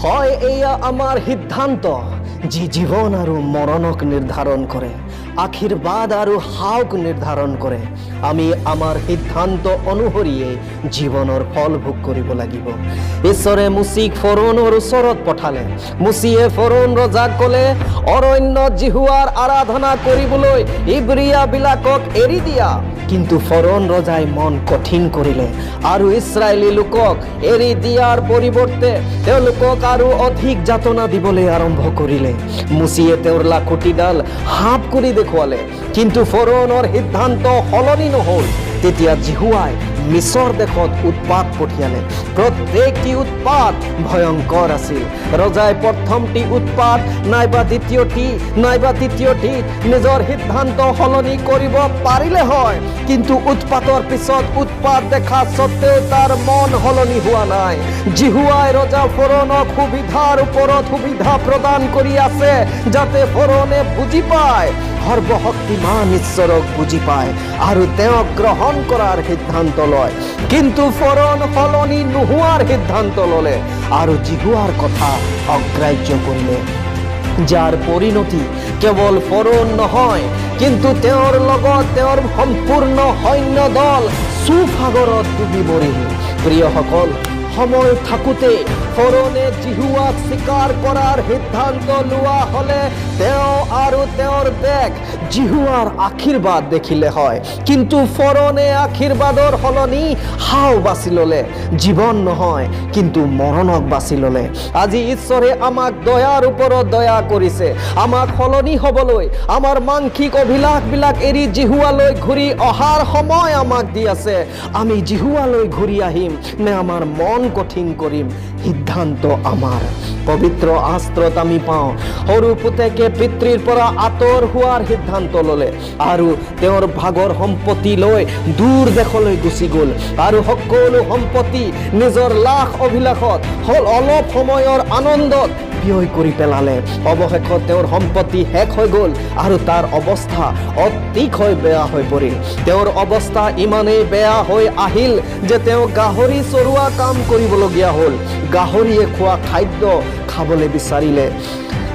হয়, এয়া আমাৰ সিদ্ধান্ত যি জীৱন আৰু মৰণক নিৰ্ধাৰণ কৰে, আশীৰ্বাদ আৰু শাওক নিৰ্ধাৰণ কৰে। আমি আমাৰ সিদ্ধান্ত অনুসৰিয়ে জীৱনৰ ফল ভোগ কৰিব লাগিব। ঈশ্বৰে মোচিক ফৰৌণৰ ওচৰত পঠালে। মোচিয়ে ফৰৌণ ৰজাক ক'লে, "অৰণ্যত যিহোৱাৰ আৰাধনা কৰিবলৈ ইব্ৰীয়াবিলাকক এৰি দিয়া।" কিন্তু ফৰৌণ ৰজাই মন কঠিন কৰিলে আৰু ইছৰাইলী লোকক এৰি দিয়াৰ পৰিৱৰ্তে তেওঁলোকক আৰু অধিক যাতনা দিবলৈ আৰম্ভ কৰিলে। মোচিয়ে তেওঁৰ লাখুটিডাল সাপ কৰি দেখুৱালে, কিন্তু ফৰৌণৰ সিদ্ধান্ত সলনি নহ'ল। তেতিয়া যিহোৱাই মিছৰ দেশত উৎপাত পঠিয়ালে। প্ৰত্যেকটি উৎপাত ভয়ংকৰ আছিল। ৰজাই প্ৰথমটি উৎপাত নাইবা দ্বিতীয়টি নাইবা তৃতীয়টিত নিজৰ সিদ্ধান্ত সলনি কৰিব পাৰিলে হয়, কিন্তু উৎপাতৰ পিছত উৎপাত দেখা স্বত্তেও তাৰ মন সলনি হোৱা নাই। যিহোৱাই ৰজা ফৰণক সুবিধাৰ ওপৰত সুবিধা প্ৰদান কৰি আছে, যাতে ফৰণে বুজি পায়, সৰ্বশক্তিমান ঈশ্বৰক বুজি পায় আৰু তেওঁক গ্ৰহণ কৰাৰ সিদ্ধান্ত লয়। কিন্তু ফৰণ সলনি নোহোৱাৰ সিদ্ধান্ত ল'লে আৰু যিহোৱাৰ কথা অগ্ৰাহ্য কৰিলে, যাৰ পৰিণতি কেৱল ফৰণ নহয়, কিন্তু তেওঁৰ লগত তেওঁৰ সম্পূৰ্ণ সৈন্য দল চুফ সাগৰত ডুবি মৰিল। প্ৰিয়সকল, সময় থাকোঁতে ফৰণে যিহোৱাক স্বীকাৰ কৰাৰ সিদ্ধান্ত লোৱা হ'লে তেওঁ আৰু তেওঁৰ দেশ যিহোৱাৰ আশীৰ্বাদ দেখিলে হয়। কিন্তু ফৰণে আশীৰ্বাদৰ সলনি শাও বাছি ল'লে। জীৱন নহয়, কিন্তু মৰণক বাছি ল'লে। আজি ঈশ্বৰে আমাক দয়াৰ ওপৰত দয়া কৰিছে। আমাক সলনি হ'বলৈ, আমাৰ মাংসিক অভিলাষবিলাক এৰি যিহোৱালৈ ঘূৰি অহাৰ সময় আমাক দি আছে। আমি যিহোৱালৈ ঘূৰি আহিম নে আমাৰ মন কঠিন কৰিম, সিদ্ধান্ত আমাৰ। পবিত্ৰ শাস্ত্ৰত আমি পাওঁ, সৰু পুতেকে পিতৃৰ পৰা আঁতৰ হোৱাৰ সিদ্ধান্ত ল'লে আৰু তেওঁৰ ভাগৰ সম্পত্তি লৈ দূৰ দেশলৈ গুচি গ'ল আৰু সকলো সম্পত্তি নিজৰ লাখ অভিলাষত হ'ল অলপ সময়ৰ আনন্দত ব্যয় কৰি পেলালে। অৱশেষত তেওঁৰ সম্পত্তি শেষ হৈ গ'ল আৰু তাৰ অৱস্থা অতিশয় বেয়া হৈ পৰিল। তেওঁৰ অৱস্থা ইমানেই বেয়া হৈ আহিল যে তেওঁ গাহৰি চৰোৱা কাম কৰিবলগীয়া হ'ল। গাহৰিয়ে খোৱা খাদ্য খাবলৈ বিচাৰিলে।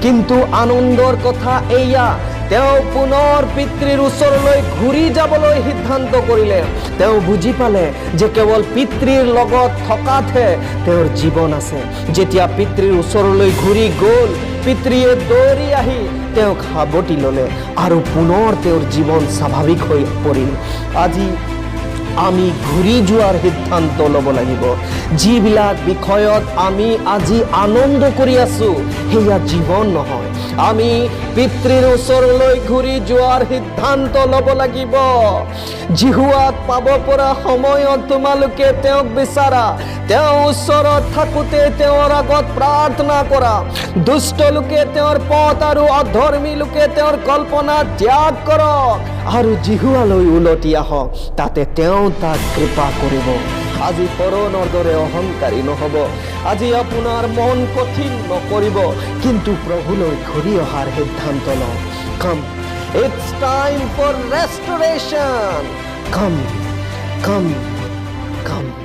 কিন্তু আনন্দৰ কথা এয়া, তেওঁ পুনৰ পিতৃৰ ওচৰলৈ ঘূৰি যাবলৈ সিদ্ধান্ত কৰিলে। তেওঁ বুজি পালে যে কেৱল পিতৃৰ লগত থকাতহে তেওঁৰ জীৱন আছে। যেতিয়া পিতৃৰ ওচৰলৈ ঘূৰি গ'ল, পিতৃয়ে দৌৰি আহি তেওঁক সাৱটি ল'লে আৰু পুনৰ তেওঁৰ জীৱন স্বাভাৱিক হৈ পৰিল। আজি আমি ঘূৰি যোৱাৰ সিদ্ধান্ত ল'ব লাগিব। যিবিলাক বিষয়ত আমি আজি আনন্দ কৰি আছো, সেয়া জীৱন নহয়। আমি পিতৃৰ ওচৰলৈ ঘূৰি যোৱাৰ সিদ্ধান্ত ল'ব লাগিব। যিহোৱাক পাব পৰা সময়ত তোমালোকে তেওঁক বিচাৰা, তেওঁৰ ওচৰত থাকোঁতে তেওঁৰ আগত প্ৰাৰ্থনা কৰা। দুষ্ট লোকে তেওঁৰ পথ আৰু অধৰ্মী লোকে তেওঁৰ কল্পনা ত্যাগ কৰক আৰু যিহোৱালৈ উলটি আহক, তাতে তেওঁ তাক কৃপা কৰিব। আজি ফৰণৰ দৰে অহংকাৰী নহ'ব। আজি আপোনাৰ মন কঠিন নকৰিব, কিন্তু প্ৰভুলৈ ঘূৰি অহাৰ সিদ্ধান্ত লওক। Come, it's time for restoration. Come, come, come.